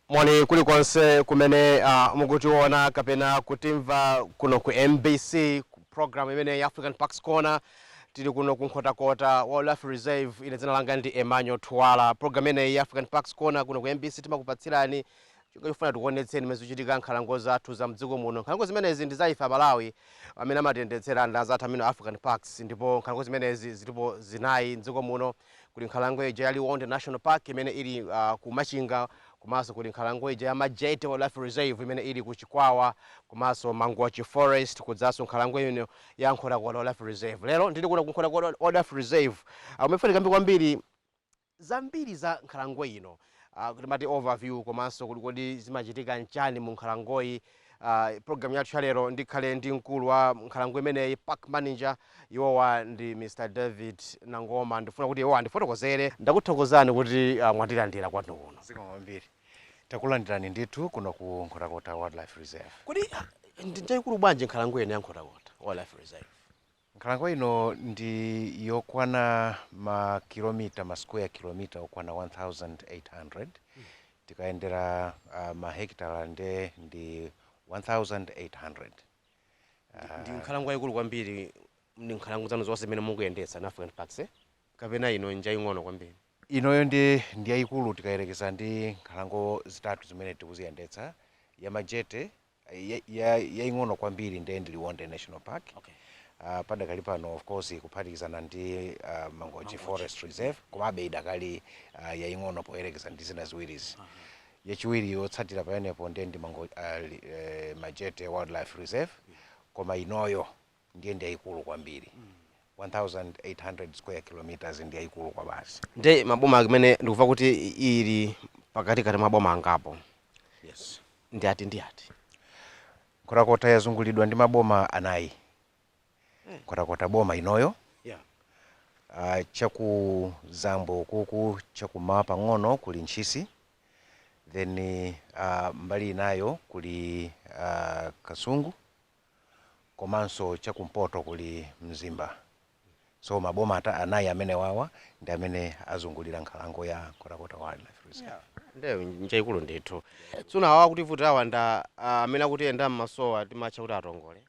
Moni kulikonse kumene mukutiona kapena kutimva kuno ku MBC, program imene ya African Parks Corner. Tili kuno ku Nkhotakota Wildlife Reserve. Ine dzina langa ndi Emmanuel Twala. Program imeneyi ya African Parks Corner kuno ku MBC timakupatsirani chifukwa tikuonetseni zimene zikuchitika nkhalango zathu za mdziko muno. Nkhalango zimenezi ndi za ife Amalawi, amene amatiyendetsera ndi azathu amene African Parks. Ndipo nkhalango zimenezi zilipo zinayi mdziko muno. Kuli nkhalango ija ya Liwonde National Park imene ili ku Machinga, komanso kuli nkhalango ija ya Majete Wildlife Reserve imene ili ku Chikwawa, komanso Mangochi Forest, kudzanso nkhalango ino ya Nkhotakota Wildlife Reserve. Lero ndili kuno ku Nkhotakota Wildlife Reserve, umene kambi kwambiri zambiri za nkhalango ino, kuti mati overview, komanso kuti kodi zimachitika nchani mu nkhalangoyi. Program yathu yalero ndikhale ndi mkulu wa nkhalango imeneyi, park manager. Iwowa ndi Mr David Nangoma. Ndifuna kuti iwowa andifotokozere. Ndakuthokozani kuti mwatilandira kwathu kuno. Zikomo kwambiri, takulandirani ndithu kuno ku Nkhotakota Wildlife Reserve. Kodi ndi njayikulu bwanji nkhalango ino ya Nkhotakota Wildlife Reserve? Nkhalango ino ndi yokwana makilomita, ma square kilomita okwana 1800. Tikayendera mahekitala nde ndi 1800. Ndi nkhalango yayikulu kwambiri ndi nkhalango zanu zonse zimene mukuyendetsa na African Parks, eh? Kapena ino njaying'ono kwambiri? Inoyo ndi yayikulu tikayerekeza ndi nkhalango zitatu zimene tikuziyendetsa. Ya Majete yaying'ono kwambiri ndiye ndi Liwonde National Park. Padakali pano, of course, kuphatikizana ndi Mangochi Forest Reserve, komabe idakali yaying'ono poyerekeza ndi zina ziwirizi. Yachiwiri yotsatira pamenepo ndiye ndi Majete Wildlife Reserve, koma inoyo ndiye ndi yayikulu kwambiri. 1800 square kilometers ndi yayikulu kwa basi. Ndi maboma amene ndikuva kuti ili pakatikati maboma angapo? Yes. Ndi ati ndi ati? Nkhotakota yazungulidwa ndi maboma anayi. Nkhotakota boma inoyo, chaku Zambo kuku chakumawa pang'ono kuli Ntchisi, then mbali inayo kuli Kasungu, komanso chakumpoto kuli Mzimba. So maboma anayi amene wawa ndi amene azungulira nkhalango ya Nkhotakota Wildlife Reserve. Ndeyo njayikulu ndithu. Tsono awa kuti vuti awa nda amene akutiyenda mmasowa timatcha kuti atongole?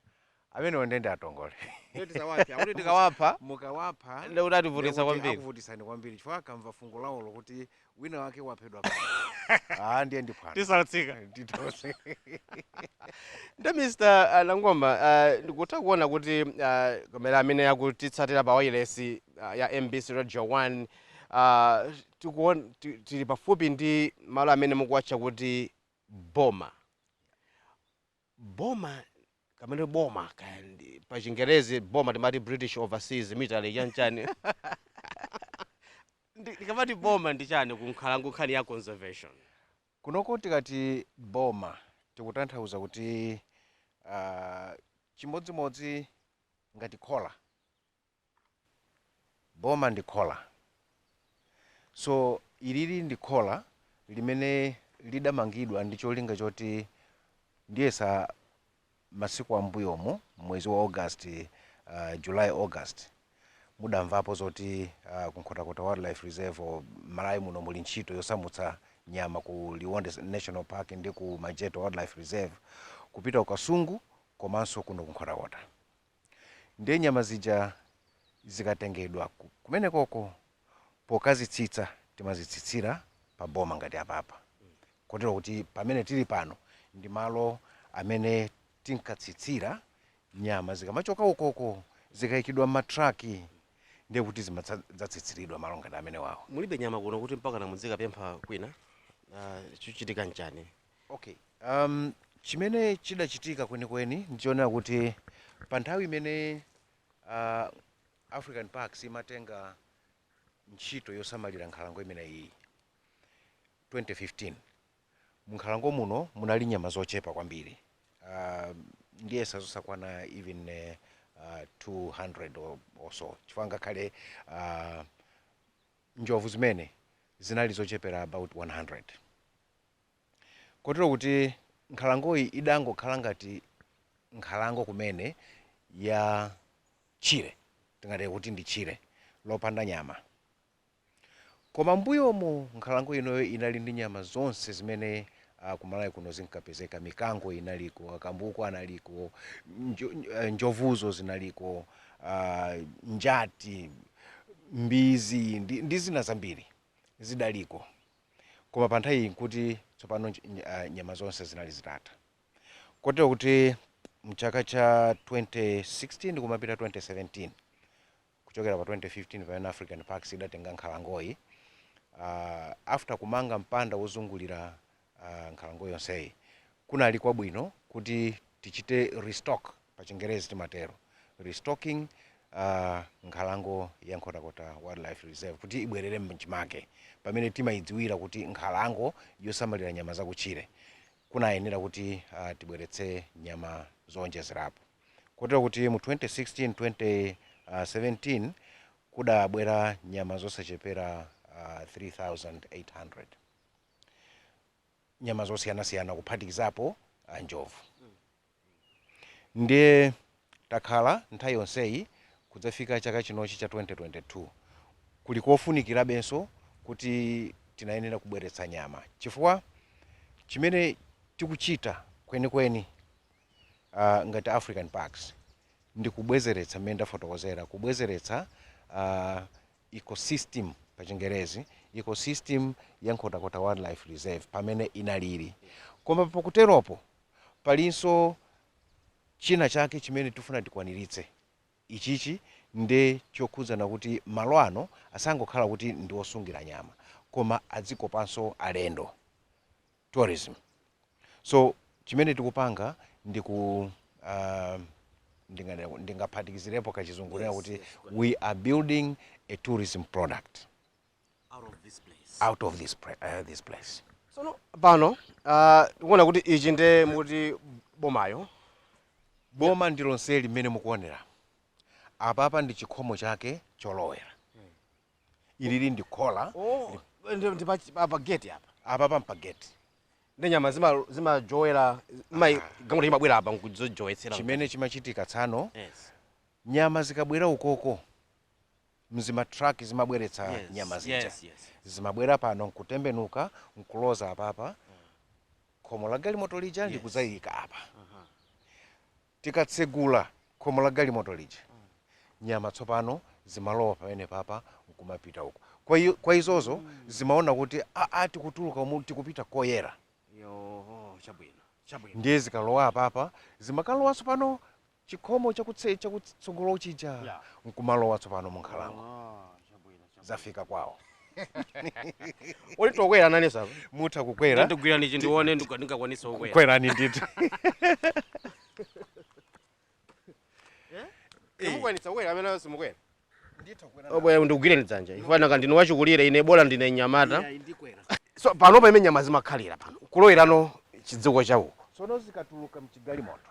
Amenewo ndiye ndi atongole. Tisawaphe, akuti tikawapha Mukawapha ndekuti ativutitsa ndekuti kwambiri. Akuvutitsani kwambiri chifukwa akamva fungo lawolo kuti wina wake waphedwa pano, ah, ndiye ndiphwando. Tisautsika. Nditose. Ndi Mr Nangoma, ndikutha kuona kuti kamera amene akutitsatira pa wireless ya MBC Radio 1, tili pafupi ndi malo amene mukuwatcha kuti boma. Boma kamene boma kaya pa Chingerezi boma timati British Overseas Military chanchani. Ndikamati boma ndi chani ku nkhalango, nkhani ya conservation? Kunoko tikati boma tikutanthauza kuti chimodzimodzi ngati khola. Boma ndi khola, so ilili ndi khola limene lidamangidwa ndi cholinga choti ndiyesa masiku ambuyomu, mwezi wa August, July, August, mudamvapo zoti ku Nkhotakota Wildlife Reserve or Malawi muno muli ntchito yosamutsa nyama ku Liwonde National Park ndi ku Majete Wildlife Reserve kupita ku Kasungu komanso kuno ku Nkhotakota. Ndiye nyama zija zikatengedwa kumenekoko, pokazitsitsa timazitsitsira pa boma ngati apapa, kotero kuti pamene tili pano ndi malo amene tinkatsitsira nyama zikamachoka ukoko, zikayikidwa m'matraki ndiye kuti zimadzatsitsiridwa malo ngati amene wawo. Mulibe nyama kuno kuti mpaka namudzikapempha kwina? Chichitika nchani? Okay, chimene chidachitika kwenikweni ndichonena kuti pa nthawi imene African Parks imatenga ntchito yosamalira nkhalango imeneyi 2015, munkhalango muno munali nyama zochepa kwambiri, ndiyesa zosakwana even 200 or so, chifukwa ngakhale njovu zimene zinali zochepera about 100, kotero kuti nkhalangoyi idangokhala ngati nkhalango kumene ya tchire, tingati kuti ndi tchire lopanda nyama. Koma mbuyomu nkhalango inoyo inali ndi nyama zonse zimene Kumalawi kuno zinkapezeka mikango inaliko, akambuku analiko, njovuzo zinaliko, njati, mbizi ndi zina zambiri zidaliko. Koma pa nthawi iyi nkuti tsopano nyama zonse zinali zitatha, kotero kuti mchaka cha 2016 kumapita 2017, kuchokera pa 2015 pamene African Parks idatenga nkhalangoyi, after kumanga mpanda wozungulira nkhalango yonseyi, kunali kwabwino kuti tichite restock, pa Chingerezi timatero restocking, nkhalango ya Nkhotakota Wildlife Reserve kuti ibwerere mchimake pamene timayidziwira kuti nkhalango yosamalira nyama zakutchire. Kunayenera kuti tibweretse nyama zowonjezerapo, kotero kuti mu 2016 2017 kudabwera nyama zosachepera 3800, nyama zosiyanasiyana kuphatikizapo njovu. Ndiye takhala nthawi yonseyi kudzafika chaka chinochi cha 2022, kuli kofunikirabenso kuti tinayenera kubweretsa nyama, chifukwa chimene tikuchita kwenikweni ngati African Parks ndi kubwezeretsa mmene ndafotokozera, kubwezeretsa ecosystem, pa Chingerezi ecosystem ya Nkhotakota Wildlife Reserve pamene inalili. Koma pakuteropo palinso china chake chimene tifuna tikwaniritse. Ichichi ndi chokhudzana kuti malo ano asangokhala kuti ndi osungira nyama, koma adzikopanso alendo, tourism. So chimene tikupanga ndi ku ndingaphatikizirepo kachizungu yes, kuti we are building a tourism product out of this place. Out of this place. Sono pano tikuona kuti ichi nde mukuti bomayo? Boma ndi lonseli mmene mukuonera apapa, ndi chikhomo chake cholowera. Ilili ndi khola. Oh, ndi pa gate apa? Apapa mpageti. Ndi nyama zimajowera, galimoto imabwera apa nkuzojowetsera? Chimene chimachitika tsano, nyama zikabwera ukoko mzima truck zimabweretsa nyama zija, zimabwera pano nkutembenuka nkuloza apapa, khomo la galimoto lija ndikudzayika apa. Tikatsegula khomo la galimoto lija, nyama tsopano zimalowa pamene papa nkumapita uko. Kwa izozo zimaona kuti aa, tikutuluka umu, tikupita koyera. Yo, chabwino, chabwino. Ndiye zikalowa apapa, zimakalowa tsopano chikhomo chakutsogolo chija nkumalowa tsopano mu nkhalango. Ah, chabwino, chabwino. Zafika kwawo. Uli tokwera nanesa apa? Mutha kukwera. Ndigwira nichi ndione ndingakwanisa kukwera. Kwerani ndithu. Mukwanitsa kukwera amene simukwera? Nditha kukwera. Obwe ndigwire dzanja ifana ndine wachikulire, ine bola ndine nyamata. Ndikwera. So panopa imene nyama zimakhalira pano kulowerano chidziko chauko? Tsono zikatuluka mchigalimoto,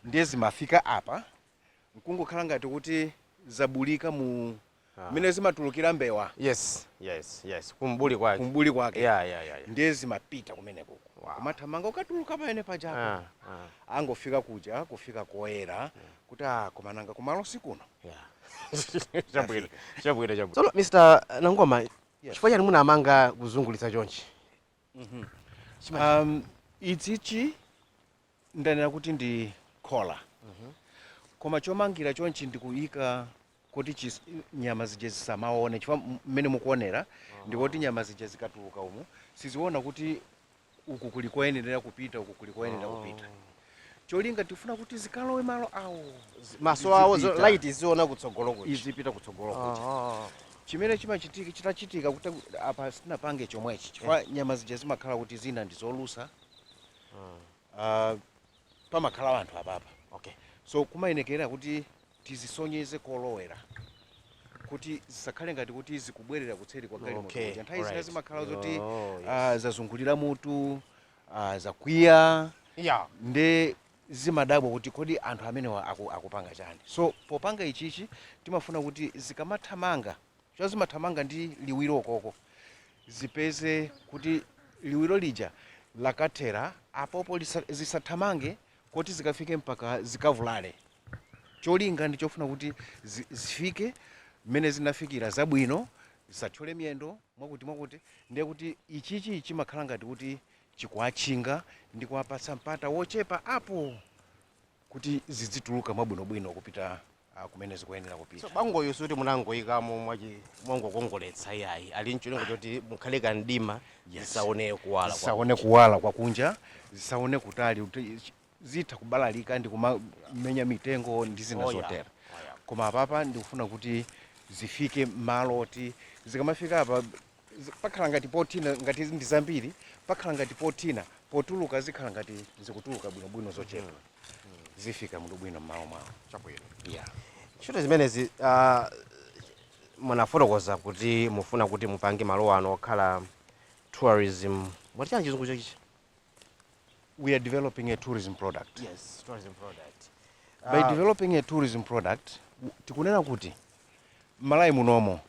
ndiye zimafika apa nkungokhala ngati kuti zabulika mu mmene zimatulukira mbewa. Yes, kumbuli kwake. Kumbuli kwake. Yeah. Ndiye zimapita kumene kuko, kumathamanga ukatuluka pamene pajapo, angofika kuja, kufika koyera kuti a komananga kumalo sikuno. Chabwino, chabwino, chabwino. Tsono Mr Nangoma, chifukwa chani munamanga kuzungulitsa chonchi? Ichichi ndanena kuti ndi khola, koma chomangira chonchi ndikuyika kuti nyama zija zisamaone, chifukwa mmene mukuonera ndikuti nyama zija zikatuluka umu siziona kuti uku kuli koyenera kupita, uku kuli koyenera kupita. Cholinga tifuna kuti zikalowe malo awo. Maso awo Izipita. Light iziona kutsogolo kuja. Izipita kutsogolo kuja. Chimene chimachitika, chitachitika kuti apa sitinapange chomwechi chifukwa nyama zija zimakhala kuti zina ndi zolusa, pamakhala anthu apapa. So kumayenekera kuti tizisonyeze kolowera kuti zisakhale ngati kuti zikubwerera kutseri kwa galimoto kuja. Nthawi zina zimakhala zoti zazungulira mutu, zakwiya, nde zimadabwa kuti kodi anthu amenewa akupanga chani? So popanga ichichi timafuna kuti zikamathamanga, cho zimathamanga ndi liwiro koko, zipeze kuti liwiro lija lakathera apopo, zisathamange kuti zikafike mpaka zikavulale. Cholinga ndi chofuna kuti zifike mmene zinafikira zabwino. Zisathyole miyendo, mwakuti mwakuti. Ndiye kuti ichichi chimakhala ngati kuti chikuwatchinga ndi kuwapatsa mpata wochepa apo kuti zidzituluka mwabwinobwino kupita kumene zikuyenera kupita. So bangoyo suti munangoyikamo mwachi mwangokongoletsa iyayi, ali ncholinga choti mukhale kamdima, zisaone kuwala Zisaone kuwala kwakunja, zisaone kutali, kuti zitha kubalalika ndi kumamenya mitengo ndi zina zotero. Koma apapa ndikufuna kuti zifike malo oti zikamafika apa pakhala ngati pothina, ngati ndi zambiri pakhala ngati pothina, potuluka zikhala ngati zikutuluka bwinobwino zochepa, zifika bwinobwino m'malo mwawo. Chabwino. Yeah. Ntchito zimenezi, munafotokoza kuti mufuna kuti mupange malo ano okhala tourism, mwati chani chizungu chachichi? We are developing a tourism product. Yes, tourism product. By developing a tourism product, tikunena kuti Malawi munomo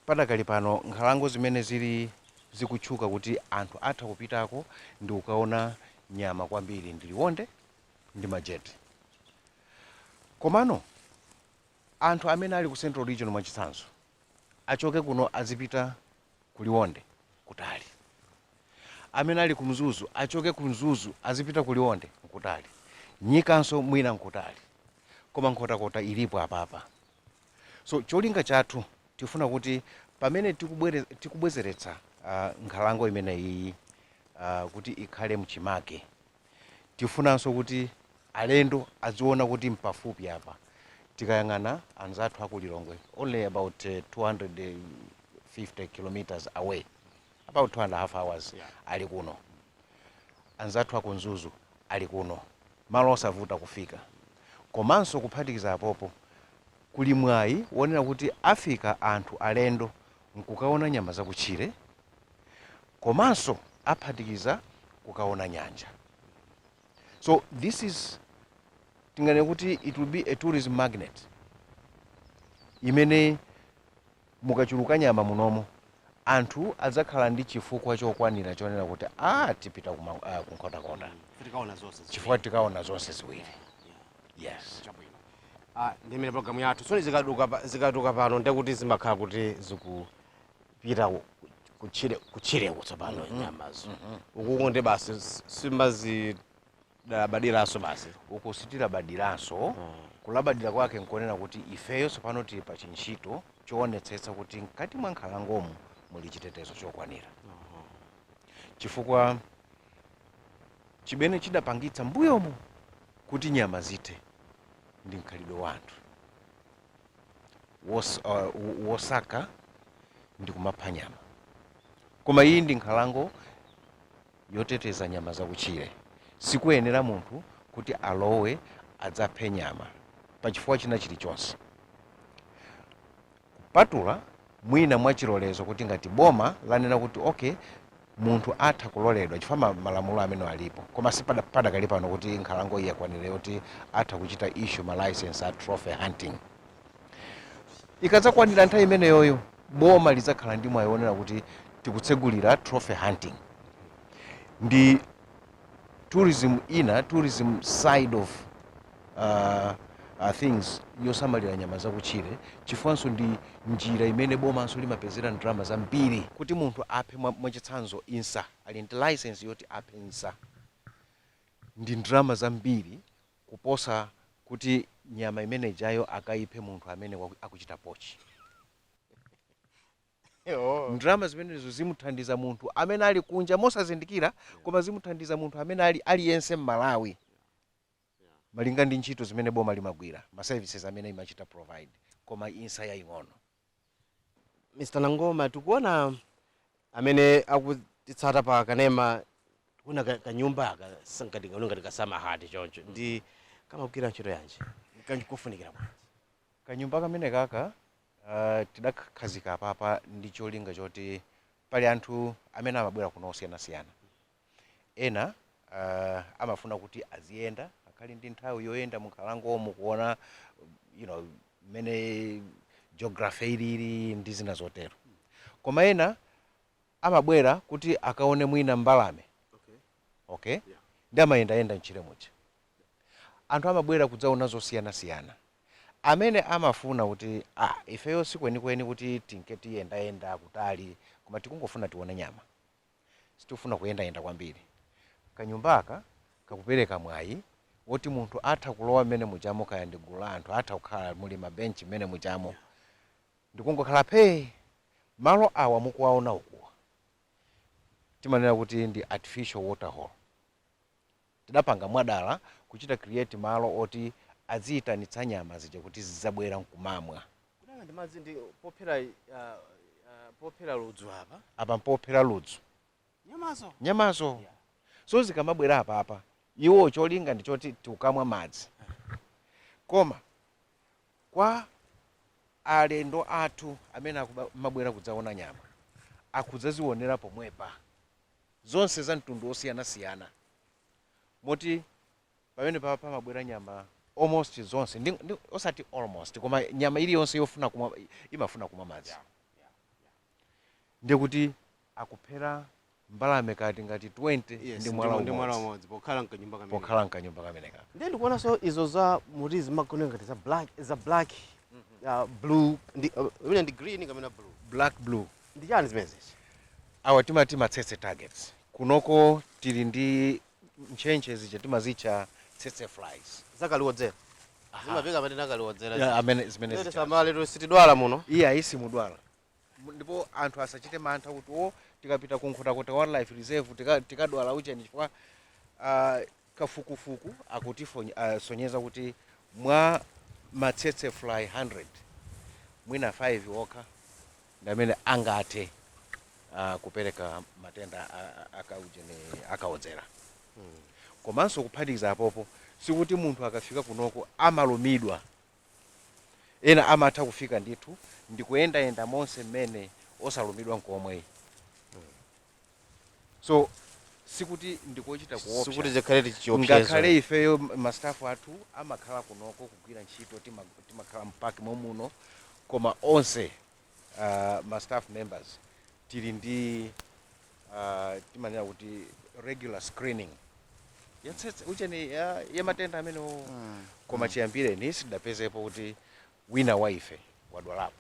padakali pano nkhalango zimene zili zikutchuka kuti anthu atha kupitako ndi kukaona nyama kwambiri ndi Liwonde ndi Majete. Komano anthu amene ali ku Central Region, mwachitsanzo, achoke kuno azipita ku Liwonde, kutali. Amene ali ku Mzuzu achoke ku Mzuzu azipita ku Liwonde, nkutali. Nyikanso mwina nkutali, koma Nkhotakota ilipo apapa. So cholinga chathu tifuna kuti pamene tikubwezeretsa nkhalango imeneyi kuti ikhale mchimake, tifunanso kuti alendo aziona kuti mpafupi apa. Tikayang'ana anzathu aku Lilongwe, only about 250 kilometers away, about 2.5 hours, ali kuno. Anzathu aku Mzuzu ali kuno, malo osavuta kufika. Komanso kuphatikiza apopo, kuli mwayi wonena kuti afika anthu alendo nkukaona nyama zakutchire, komanso aphatikiza kukaona nyanja. So this is, tinganene kuti it will be a tourism magnet imene mukachuluka nyama munomo, anthu adzakhala ndi chifukwa chokwanira chonena kuti a tipita kuNkhotakota Tikaona zonse ziwiri. Chifukwa tikaona zonse ziwiri, yes. Chabwino. Ndi imene programu yathu. So zikaduka pano, ndekuti zimakhala kuti zikupita kutchireko tsopano nyamazo. Ukuko ndi basi simazidalabadiranso basi. Uku sitilabadiranso. Kulabadira kwake nkonena kuti ifeyo tsopano tili pa chintchito choonetsetsa kuti mkati mwa nkhalangomu muli chitetezo chokwanira, chifukwa chimene chidapangitsa mbuyomu kuti nyama zithe ndi mkhalidwe wa anthu wosaka ndi kumapha nyama. Koma iyi ndi nkhalango yoteteza nyama zakutchire, sikuyenera munthu kuti alowe adzaphe nyama pachifukwa china chilichonse, kupatula mwina mwachilolezo, kuti ngati boma lanena kuti okay, munthu atha kuloledwa, chifukwa malamulo amene alipo. Koma si padakali pano kuti nkhalango iyi yakwanira yoti atha kuchita issue ma license a trophy hunting. Ikadzakwanira nthawi imeneyoyo, boma lidzakhala ndi mwayi wonena kuti tikutsegulira trophy hunting. Ndi tourism ina, tourism side of things yosamalira nyama zakutchire, chifukwanso ndi njira imene bomanso limapezera ndalama zambiri. Kuti munthu aphe mwachitsanzo insa, ali ndi license yoti aphe insa, ndi ndalama zambiri kuposa kuti nyama imene ijayo akayiphe munthu amene akuchita poach. Ndalama zimenezo zimuthandiza munthu amene ali kunja mosazindikira, koma zimuthandiza munthu amene ali aliyense m'Malawi, malinga ndi ntchito zimene boma limagwira, ma services amene imachita provide, koma insa yaying'ono. Mr Nangoma, tikuona amene akutitsata pa kanema, tikuona kanyumba aka sankati ngati ka summer hut choncho, ndi kamagwira ntchito yanji? Kufunikira bwanji? Kanyumba kamene kaka tidakhazika apapa ndi cholinga choti pali anthu amene amabwera kuno osiyanasiyana. Ena amafuna kuti aziyenda, akhale ndi nthawi yoyenda munkhalangomo kuona mmene geography ilili ndi zina zotero. Koma ena amabwera kuti akaone mwina mbalame, okay, ndi amayendayenda mchire muja. Anthu amabwera kudzaona zosiyanasiyana. Amene amafuna kuti ifeyo sikwenikweni kuti tinke tiyendayenda kutali, koma tikungofuna tione nyama, sitifuna kuyendayenda kwambiri, kanyumbaka kakupereka mwayi woti munthu atha kulowa mmene muchamo, kaya ndi gulu la anthu, atha kukhala muli mabenchi mmene muchamo ndikungokhala phee. Malo awa mukuwaona ukuwa timanena kuti ndi artificial water hole. Tidapanga mwadala kuchita create malo oti aziyitanitsa nyama zija kuti zidzabwera nkumamwa. Kudanga ndi madzi ndi pophera pophera ludzu apa? Apa mpophera ludzu. Nyamazo? Nyamazo. So zikamabwera apapa, iwo cholinga ndi choti tiukamwa madzi. Koma kwa alendo athu amene amabwera kudzaona nyama, akudzazionera pomwepa zonse za mtundu osiyanasiyana, moti pamene papa pamabwera nyama almost zonse, osati almost, koma nyama iliyonse yofuna kumwa imafuna kumwa madzi. Ndikuti akuphera mbalame kati ngati 20 ndi mwala ndi mwala umodzi. Umodzi pokhala mkanyumba kamene. Pokhala mkanyumba kameneka. Ndiye ndikuonanso izo za muti zimagoneka ngati za black, blue ndi imene ndi green kamene blue. Black, blue. Ndi chani zimenezi? Awa timati matsetse targets. Kunoko tili ndi ntchentche zija timazitcha tsetse flies. Zakaliwodzera zimapeka pamene akaliwodzera. Ya, amene zimene zija. Samale sitidwala muno? Iye ayisi mudwala. Ndipo anthu asachite mantha kuti o tikapita ku Nkhotakota Wildlife Reserve tikadwala ucheni, chifukwa kafukufuku akutisonyeza kuti mwa matsetse fly 100, mwina 5 okha ndi amene angathe kupereka matenda akaucheni akaodzera. Komanso kuphatikiza apopo, sikuti munthu akafika kunoko amalumidwa. Ena amatha kufika ndithu ndikuyendayenda monse mmene osalumidwa nkomwe. So sikuti ndikochita sikuti kuopsa. Zikhale tichiopsezo. Ngakhale ifeyo ma staff athu amakhala kunoko kugwira ntchito, timakhala m'park momuno, koma onse ma staff members tili ndi timanena kuti regular screening yatsetse ucheni ya matenda amenewo, koma chiyambireni sidapezepo kuti wina wa ife wadwalapo.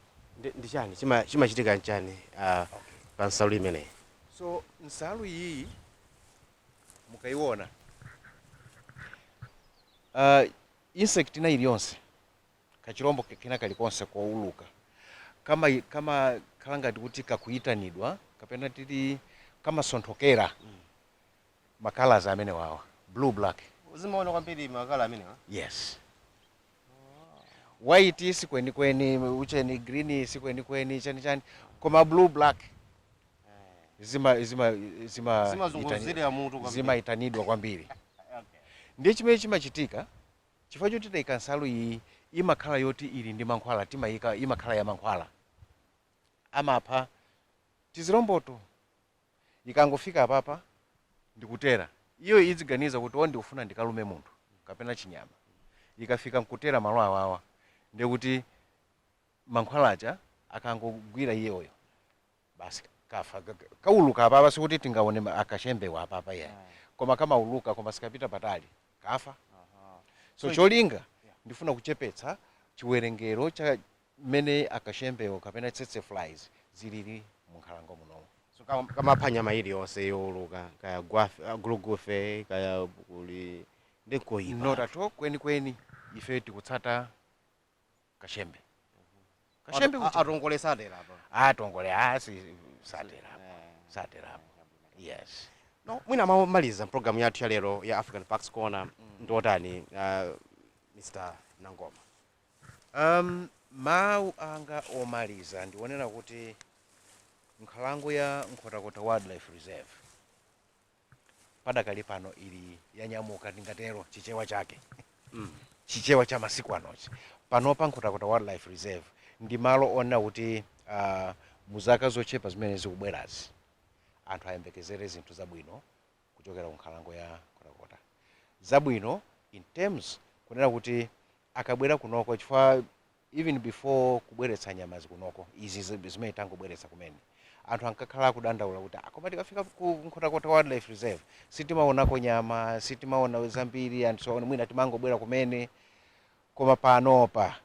Ndi chani chimachitika nchani pa nsalu imeneyi? So nsalu iyi mukayiona, insect ina iliyonse, kachirombo kena kalikonse kouluka kama khala ngati kuti kakuyitanidwa kapena tili kamasonthokera ma colours amene wawa, blue, black. Zimaona kwambiri ma colour amenewa? Yes. White sikwenikweni, ucheni green sikwenikweni, chani chani, koma blue, black zima zima zima Zimazunguzira mutu kwambiri. Zimayitanidwa kwambiri. Ndiye chimene chimachitika, chifukwa choti tayika nsalu iyi, imakhala yoti ili ndi mankhwala, timayika imakhala ya mankhwala amapha tizilomboto. Ikangofika apapa ndikutera, iyo idziganiza kuti o ndikufuna ndikalume munthu kapena chinyama. Ikafika nkutera malo awawa, ndikuti mankhwalaja akangogwira iyeyo basi kafa. Kauluka apapa, sikuti tingaone akachembewa apapa iyayi, koma kamauluka, koma sikapita patali, kafa. So cholinga ndifuna kuchepetsa chiwerengero cha mmene akachembewo kapena tsetse flies zilili mu nkhalango munomo. So kamapha nyama iliyonse yowuluka, kaya gulugufe, kaya kuli ndi koyipa? Not at all. Kwenikweni ife tikutsata kachembe, kachembe kuja. Atongole sadera apa? Atongole asi saterapo, saterapo, yes. No, mwina mamaliza programu yathu ya lero ya African Parks Corner ndiotani, Mr Nangoma? Mawu anga omaliza ndionera kuti nkhalango ya Nkhotakota Wildlife Reserve padakali pano ili yanyamuka, ndingatero Chichewa chake, Chichewa cha masiku anochi. Panopa Nkhotakota Wildlife Reserve ndi malo onena kuti muzaka zochepa zimene zikubwerazi anthu ayembekezere zinthu zabwino kuchokera ku nkhalango ya Nkhotakota. Zabwino in terms kunena kuti akabwera kunoko, chifukwa even before kubweretsa nyamazi kunoko, izi zimene tangobweretsa kumene, anthu ankakhala akudandaula kuti koma tikafika ku Nkhotakota Wildlife Reserve sitimaonako nyama, sitimaona zambiri and so on, mwina timangobwera kumene. Koma panopa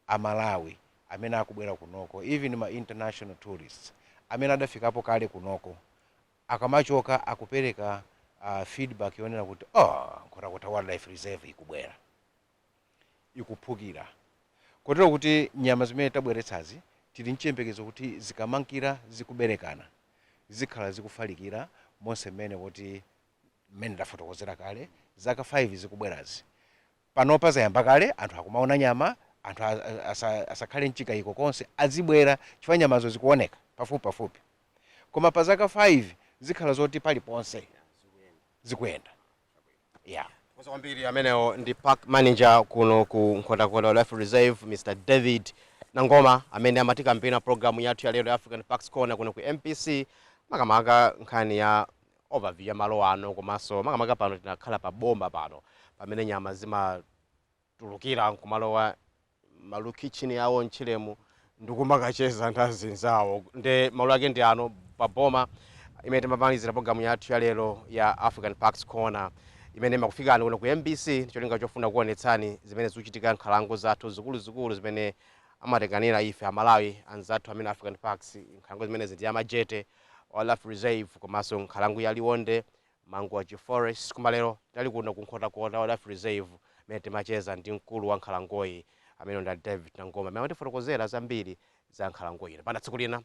Amalawi amene akubwera kunoko, even ma international tourists amene adafikapo kale kunoko, akamachoka akupereka feedback yonena kuti, "Oh, Nkhotakota Wildlife Reserve ikubwera, ikuphukira." Kotero kuti nyama zimene tabweretsazi tili mchiyembekezo kuti zikamankira zikuberekana, zikhala zikufalikira monse mmene kuti mmene ndafotokozera kale, zaka 5 zikubwerazi. Panopa zayamba kale, anthu akumaona nyama. Anthu asakhale mchikayiko konse, azibwera chifukwa nyamazo zikuoneka pafupi pafupi. Koma pa zaka 5 zikhala zoti paliponse zikuyenda, yeah. Kosa kwambiri. Amenewo ndi park manager kuno ku Nkhotakota Wildlife Reserve, Mr David Nangoma, amene amatikampena programu yathu ya lero ya African Parks Corner kuno ku MBC, makamaka nkhani ya overview ya malo ano, komanso makamaka pano tinakhala pa boma pano pamene nyama zimatulukira nkumalowa malu kitchen yawo mtchiremu ndikumakacheza ndi azinzawo. Nde malo ake ndi ano pa boma imene timapangizira programu yathu ya lero ya African Parks Corner, imene imakufikani kuno ku MBC cholinga chofuna kuonetsani zimene zikuchitika nkhalango zathu zikuluzikulu zimene amatikanira ife Amalawi anzathu amene African Parks. Nkhalango zimenezi ndi Amajete Wildlife Reserve komanso nkhalango ya Liwonde, Mangochi Forest. Koma lero tali kuno ku Nkhotakota Wildlife Reserve imene timacheza ndi mkulu wa nkhalangoyi amene ndi David Nangoma, amene amatifotokozera zambiri za nkhalango ino. Pana tsiku lina,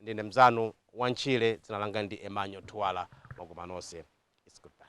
ndine mzanu wa ntchire, dzina langa ndi Emmanuel Thuwala. Mwakoma nonse, it's goodbye.